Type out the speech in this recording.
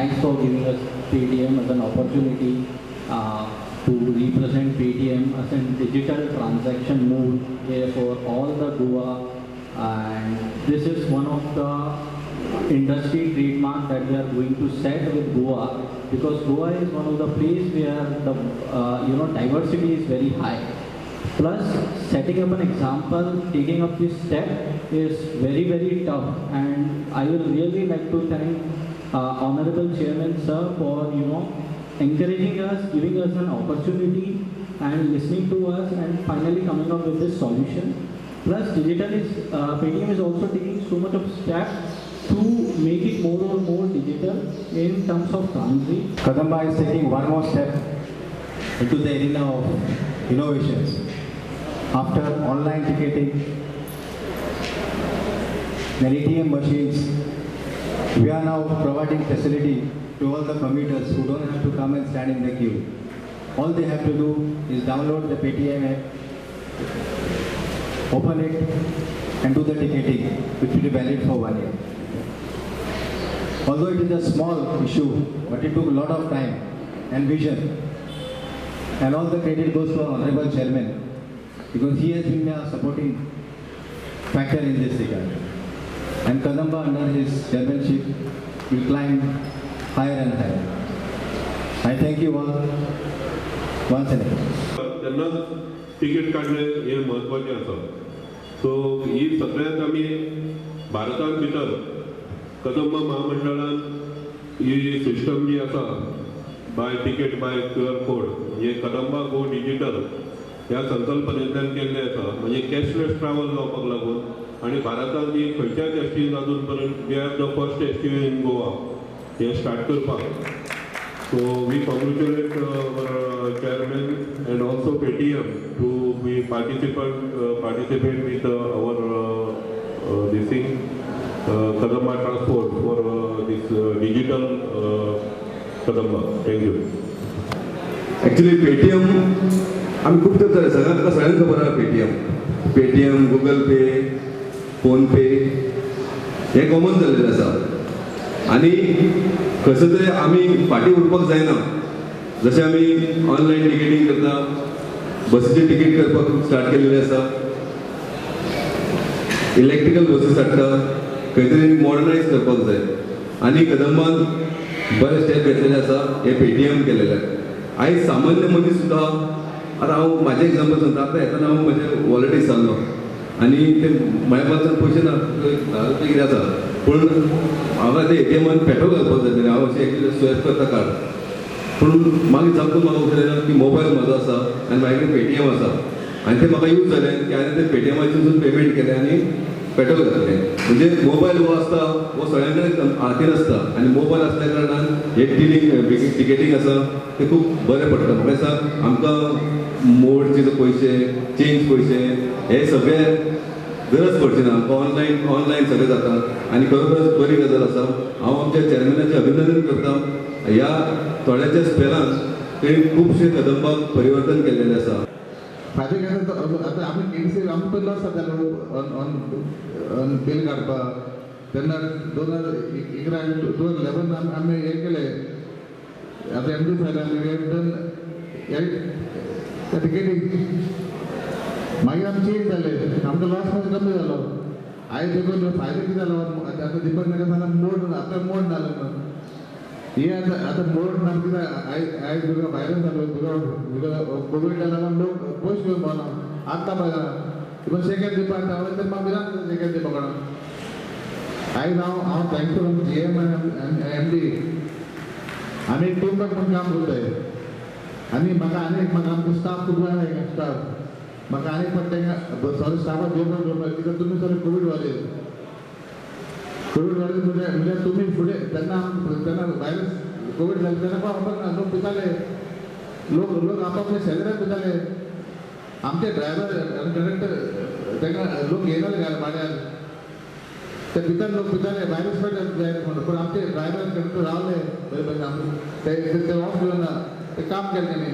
Thanks for giving us Paytm as an opportunity to represent Paytm as a digital transaction mode here for all the Goa, and this is one of the industry trademark that we are going to set with Goa, because Goa is one of the place where the diversity is very high. Plus, setting up an example, taking up this step is very, very tough, and I will really like to thank Honorable Chairman Sir for encouraging us, giving us an opportunity and listening to us and finally coming up with this solution. Plus, digital is Paytm is also taking so much of steps to make it more and more digital in terms of transit. Kadamba is taking one more step into the arena of innovations. After online ticketing, then ATM machines, we are now providing facility to all the commuters who don't have to come and stand in the queue. All they have to do is download the Paytm app, open it and do the ticketing, which will be valid for 1 year. Although it is a small issue, but it took a lot of time and vision. And all the credit goes to our Honorable Chairman, because he has been a supporting factor in this regard. And Kadamba under his chairmanship will climb higher and higher. I thank you all once again. तेन्नाच ticket काडलें हें म्हत्वाचें आसा. So ही सगळ्यांत आमी भारतांत भितर कदंबा महामंडळान ही जी सिस्टम जी आसा by ticket by QR code म्हणजे कदंबा गो डिजिटल ह्या संकल्पनेंतल्यान केल्लें आसा. म्हणजे कॅशलेस ट्रॅवल जावपाक लागून आनी भारतांत ही खंयच्याच एस टीन अजून पर्यंत we are the first S T in Goa हें स्टार्ट करपाक. So we congratulate our chairman and also Paytm to be participate with our this thing Kadamba Transport for this digital Kadamba. Thank you. Actually Paytm आमी खूब तेंप जालें सगळ्यांक सगळ्यांक खबर आसा Paytm, Paytm, Google Pay, PhonePe हें कॉमन जाल्लें आसा आनी खंयसर तरी आमी फाटीं उरपाक जायना. जशें आमी ऑनलायन टिकेटींग करता, बसीची टिकेट करपाक स्टार्ट केल्लें आसा, इलेक्ट्रिकल बसीस हाडटा, खंय तरी मॉडर्नायज करपाक जाय आनी कदंबान बरे स्टेप घेतलेले आसा, हे पेटीएम केलेले. आयज सामान्य मनीस सुद्दां आतां हांव म्हाजें एग्जाम्पल सांगता. आतां येतना हांव म्हजें वॉलेट विसरलो आनी ते म्हाज्या पासून पयशे ना, 10 रुपया कितें आसा, पूण हांव आतां एटीएमान पेट्रोल घालपाक जाय. हांव अशें एक्चुअली स्वॅप करता कार्ड, पूण मागीर सामको म्हाका उशें येयलो की मोबायल म्हजो आसा आनी म्हाजे कडेन पेटीएम आसा आनी तें म्हाका यूज जालें की हांवें तें पेटीएमाचेर पेमेंट केलें आनी पेट्रोल घातलें. म्हणजे मोबायल हो आसता हो सगळ्यां कडेन हातीन आसता आनी मोबायल आसल्या कारणान हे डिलींग टिकेटींग आसा तें खूब बरें पडटा. म्हाका दिसता आमकां मोडचे पयशे, चेंज पयशे हे सगळे गरज पडची ना, आमकां ऑनलायन सगळें जाता आनी खरोखरच बरी गजाल आसा. हांव आमच्या चेअरमॅनाचें अभिनंदन करता. ह्या थोड्याच्या स्पेलान तेणी खुबशे कदंबाक परिवर्तन केल्लेलें आसा. फायदे काय आतां आमी केडीसी आमकां लॉस जातालो ऑन बील काडपाक. तेन्ना 2011 2011 आमी हें केलें. आतां एम डी सायड आमी डन टिकेटींग. मागीर आमी चेंज जाले, आमकां लॉस मातसो कमी जालो. आयज देखून फायदो कितें जालो आतां दीपक नायक सांगला मोड, आतां मोड ना हे आतां आतां मोड ना कित्याक आयज आयज तुका व्हायरस जालो, तुका कोवीड जालो, लोक पयस घेवन पावना आतां पळयना. इवन सेकंड दिवपाक हांवें तर म्हाका भिरांत सेकंड दिवपाक कोणा. आयज हांव हांव थँकफूल जी एम आनी एम डी आमी टीम वर्क म्हूण काम करताय. आनी म्हाका आनी म्हाका आमचो स्टाफ खूब जाय स्टाफ म्हाका आनी पडटा तांकां सॉरी स्टाफाक जेवण दवरपाक कित्याक तुमी सगळे कोवीड वॉरियर्स, कोवीड वॉरियर्स म्हणजे तुमी फुडें तेन्ना तेन्ना व्हायरस कोवीड जालें तेन्ना कोण खबर ना, लोक भिताले, लोक लोक आपापले शेजऱ्याक भिताले. आमचे ड्रायव्हर आनी कंडक्टर तांकां लोक येयनाले घरा भाड्यार, ते भितर लोक भिताले व्हायरस पडटा जायत म्हणून, पूण आमचे ड्रायव्हर आनी कंडक्टर रावले बरे भशेन, ते ऑफ घेवन ना, ते काम केलें तेणी.